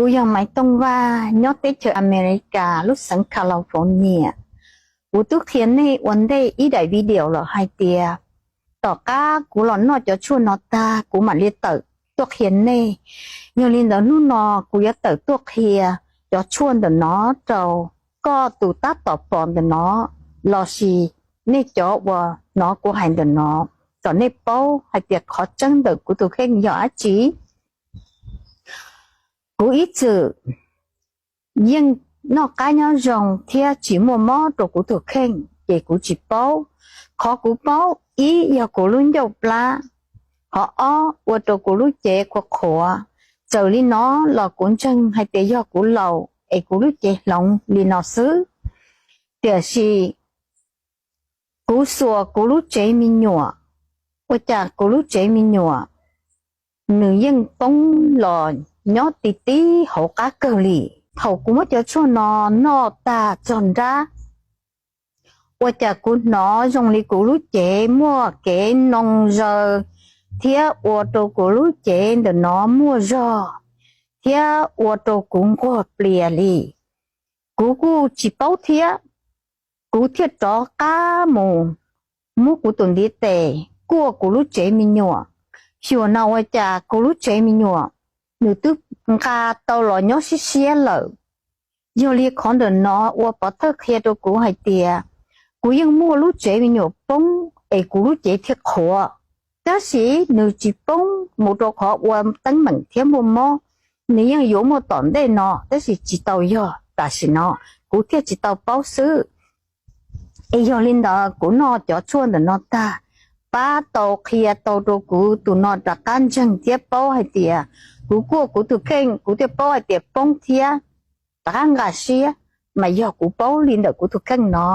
Kuv yog Maiv Tooj Vaj nyob teb chaws Amelikas lub xeev California. Kuv twb qhia nej ua ntej ib daim video lawm hais tias tom qab kuv los noj cov tshuaj no tag kuv mam li tawm tuaj qhia nej. Yog li ntawd hnub no kuv yuav tawm tuaj qhia cov tshuaj ntawm no rau koj tus tab tom pom ntawm no lossis nej cov uas hnov kuv hais ntawm no kom nej paub hais tias qhov tseeb ntawm kuv tus kheej yog dab tsi. Kuv ib txwm yeej noj qab nyob zoo thiab tsis muaj mob rau kuv tus kheej ces kuv tsis paub. Qhov kuv paub ib yog kuv lub ncauj plab, qhov ob ua rau kuv lub cev qhuav qhuav. Txawm li no los kuv ntseeg hais tias yog kuv laus es kuv lub cev hloov li no xwb. Tiam sis kuv xuas kuv lub tsev me nyuam, ua cas kuv lub tsev me nyuam nws yeej poob los nyob ti tib hauv qab kawg li. Thaum kuv muab cov tshuaj no noj tag txog nrab, ua cas kuv hnov zoo li kuv lub cev muaj kev noo zaws thiab ua rau kuv lub cev ntawm no muaj zog thiab ua rau kuv nquag plias li. Kuv kuj tsis paub thiab, kuv thiaj rov qab mus muab kuv tus ntiv tes kuaj kuv lub tsev me nyuam. Xyuas no ua cas kuv lub tsev me nyuam nws twb nqa tau los nyob siab siab lawm. Yog li qhov ntawm no ua pov thawj qhia rau kuv hais tias kuv yeej muaj lub tsev me nyuam poob es kuv lub cev thiaj qhuav. Tab sis nws tsis poob mus rau qhov ua teeb meem thiab muaj mob, nws yeej yuav muaj tom ntej no tab sis tsis tau yog tam sim no, kuv thiaj tsis tau paub xwb. Es yog li ntawd kuv noj cov tshuaj ntawm no tag, pab tau qhia tau rau kuv tus no rov qab ntseeg thiab paub hais tias kuv kuaj kuv tus kheej kuv thiaj paub hais tias poob thiab rov qab nqa siab, mas yog kuv paub li ntawm kuv tus kheej no.